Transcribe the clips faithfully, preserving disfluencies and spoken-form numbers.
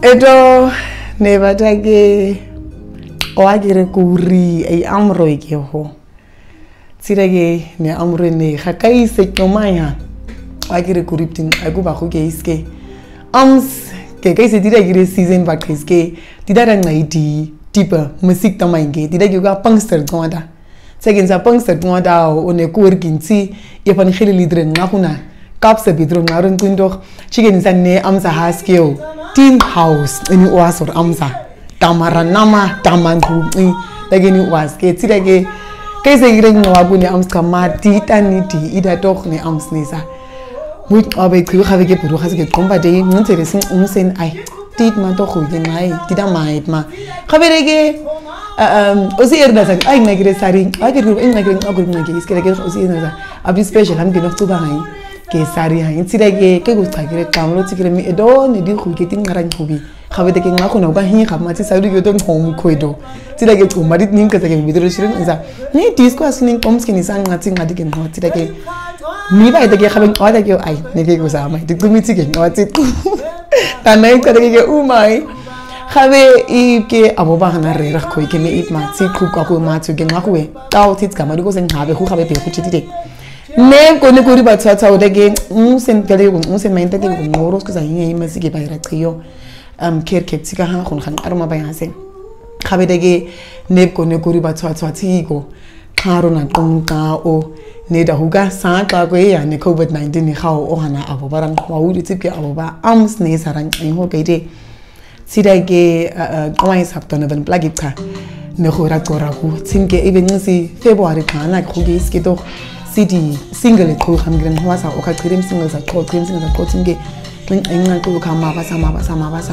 Eto, ne bata ke, o akere kuri, ai amro ikeho. Tsidake ne amro ne, ga kaise tšomaya. O akere kuri ptin, ai kuba go ke iske. Ams, ke kaise tidakere season ba ke iske. Tidara ngai ti, tipa, musik tamainge, tidake ka pangster tšomata. Tsekin sa pangster tšomata o, o ne kuri kinti, e pan gili lidre ngahuna. Kapsa bidro ngaron tindok, chicken sa ne amsa haskeo. Tin house, ini wasor amsa. Tamara nama, taman hu, i, dake ni waske, tsidake. Kaise kire ngwa ku ne ams kama, ti tani ti, ida tok ne ams nesa. Mut, abe, kiri, kave ke puru, kase ke komba de, mun tere sin, un sen, ai. Tit ma tok, ke ngai, tida ma, et ma. Kave de ke, um, o si erda sa, ai, ngai kire sari, ai, kire, ai, ngai kire, ai, kire, ngai kire, iske de ke, o si erda sa. Abi special, am ke no tuba ngai. Ke sari hai, tsidake, ke ku tsa kire kamlo, tsi kire mi, edo, ne di hu ke tin ngaran hubi. Kave de ke ngakuna, uka hi, kama tsi sari ke to home kwedo. Tsidake, tsu mari ni ke tsa ke bidro shirin, nza. Ni disco as ni koms ke ni sa ngati ngati ke ngati, tsidake. Ni ba de ke kave, o de ke ai, ne ke ku sa mai. Di kumi tsi ke ngati. Tana ke de ke umai. Kave i ke abo ba hana re ra koi ke me it ma, tsi ku ka ku ma tsu ke ngakue. Tao tsi kama di ko sen kave, ku kave pe ku tsi tide. Ne kone kuri ba tsa tsa o dake, un sen kale ko, un sen mai ntake ko ngoro, sko sa hinga ima si ke ba ira trio. Um, ker ke tsika ha, kon kan arma ba ya se. Kave dake, ne kone kuri ba tsa tsa tiko. Karo na tong ka o, ne da huga sa ka ko ya, ne covid nineteen ni hao o hana abo ba rang, wa u di tsike abo ba, ams ne sa rang, ai ho ke de. Tsidake, uh, uh, kawai sap tona ben plagi tsa. Ne go ra tsora ku. Tsimke ibe nxi February kana ku ke iske to. Sidi single ku ham gren hwa sa o ka tsirim single sa ko, tsirim single sa ko tsimke. Tling enga ku ka ma ba sa, ma ba sa, ma ba sa.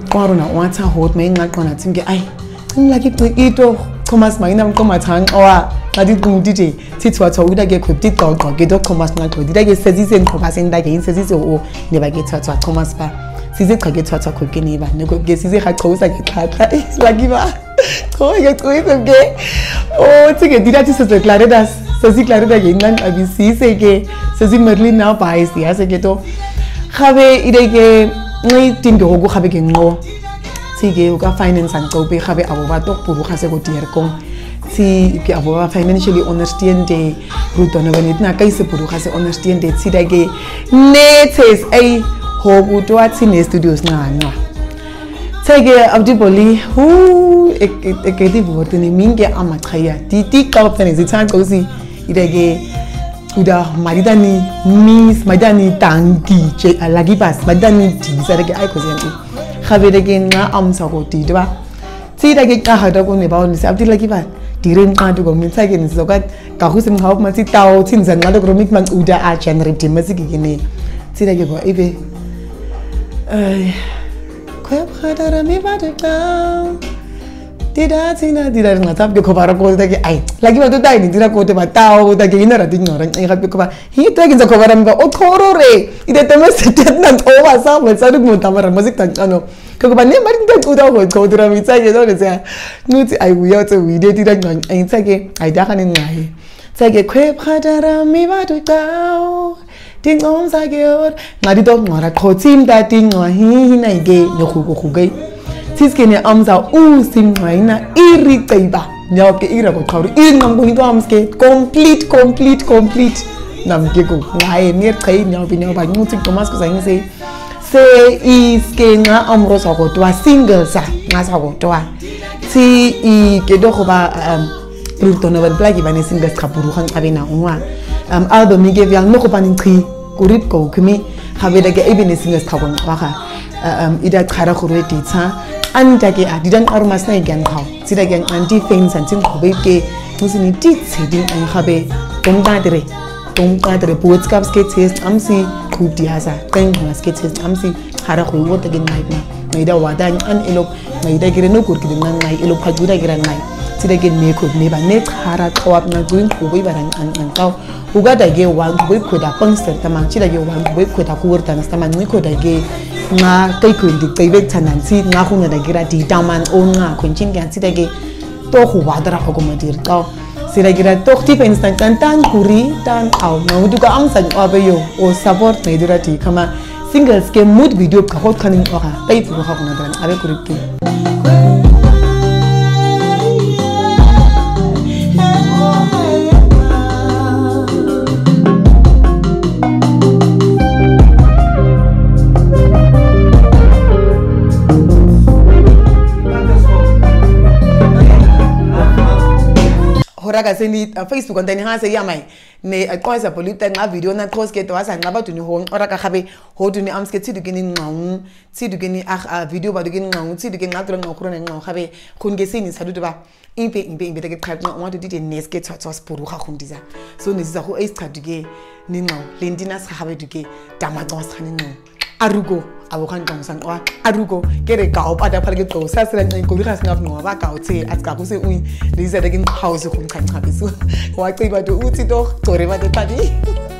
Kwaro na wa tsa hot me nga kona tsimke ai. Tsimla ki ito Thomas ma ina mkoma tang oa. Adi kumdide. Titswa tsa uda ke kwep titsa utsa ke to Thomas na ko. Dida ke sezi se nkoba se nda ke sezi se o. Ne ba ke tswa tswa Thomas ba. Size cha ke tswa tswa ko ke ne ba. Ne ko ke size ga chosa ke tlhatla. Lagi ba. Ko ke ko ke. O tsi ke dida tsi se klare das. Sezi klare da ke ngan abi sise ke. Sezi Merlin na ba isi ya se ke to. Gabe ide ke ngai tin ke go gabe ke ngo. Tsi ke uka finance ang tau pe gabe abo ba tok puru ga se ko tier kong. Tsi ke abo ba financially understand de ruto na ba ni tna kaise puru ga se understand de tsi da ke ne tses ai ho bu to a tsi ne studios na nwa. Tsi ke abdi boli hu ek ek di bu tini minge ama chaya ti ti ka ba tani zi tsa ko si ida ke uda maridani mis maridani tangi che alagi bas maridani ti sa da ke ai ko si. Gabe de ke nxa amsa ko ti de ba. Tsi da ke ka ha da ko ne ba o ni sa abdi lagi ba. Dire nxa du ko mi tsa ke ni so ka ka hu sim ha ma tsi tao tsi nza nxa do ko mi ma uda a chan ri ti ma si ke ne. Tsi da ke ko ibe. Ai. Kwe bhadara mi ba de tao. Dida tsina dida nga tap ke kobara ko da ke ai. Lagi ba to dai ni dida ko te ba tao da ke ina ra di nora. Ai ka pe ko ba. Hi ta ke za kobara mi ba o koro re. Ida te me se tet na o ba sa mo sa du mo tamara mo sik ta ano. Ke kopa ne mari nda tsuta ko tsuta mi tsake no ne tsake. Nutsi ai uya tse uide tira ngang ai tsake ai daga ne ngai. Tsake kwe bhadara mi ba tu tao. Ti ngom tsake or. Ngadi to ngora khotsi mta ti ngwa hi hi na ike ne khuko khuke. Tsiske ne amza u sim ngwa ina iri tsaiba. Nyao ke ira ko khauri iri ngam ko hito amske complete complete complete. Namke ko ngai ne tsai nyao bi nyao ba nutsi Thomas ko sa ngi se. Se iske nxa amro sa kotwa single sa nxa sa kotwa. Tsi ike do kopa um rurto no ban plagi bane single sa puru khan abena unwa. Um album ike vial no kopa ni tsi kurip ko kumi. Khabe da ke ibine single sa kon waka. Um ida khara khurwe ti tsa. Anta ke a didan armas na igan khao. Tsi da ke anti fame san tsi khobe ke. Musini ti tsi din an khabe. Tom ta dire. Tom ka tere puwet skap ske tses amsi kutiasa. Teng ma ske tses amsi. Hara hui wota gen ngai ma. Ngai da wada an elop. Ngai da gire no kur kide ngai elop ha juda gira ngai. Tida gen ne kur ne ba ne hara kawap na juin hui bara an an kau. Uga da ge wan hui kuda pangster taman tida ge wan hui kuda kuwer tanas taman ni kuda ge. Nga kai kundi kai bet tanan si nga huna da gira di taman o nga kunchin gen tida ge. To hu wadara hoko madir kau. Sira gira tok ti pen stan tan tan kuri tan au. Nga udu ka am san abe yo o support na idura ti kama. Singles ke mood video cha go tshwana ni ora. Ba itse go ga gona bana, a be kore ke. Hora ka seni, uh, Facebook on tani ha se ya mai. Ne, uh, kwa sa polita nga video na cross ke to asa nga ba tuni hong, ora ka gabe, ho tuni am ske tsidu ke ni ngau, tsidu ke ni, ah, ah, video ba du ke ni ngau, tsidu ke nga tula ngau kuro ne ngau gabe, kun ke sini sa du ba. Impe, impe, impe, ta ke khat ngau, wa du di de nes ke tsa, tsa spuru ga kun diza. So ne sa go es tsa du ke ni ngau, le ndina sa gabe du ke, tama tsa sa ni ngau. Arugo, abo kan tong sang, wa, arugo, kere ka op ada pala ke to, sa sila ngai ko di gas ngap no, ba ka o tse, at ka ko se ui, le sa de ke ngau se kun kan tsa bisu. Wa tse ba du, u tsi do, tore ba de tadi.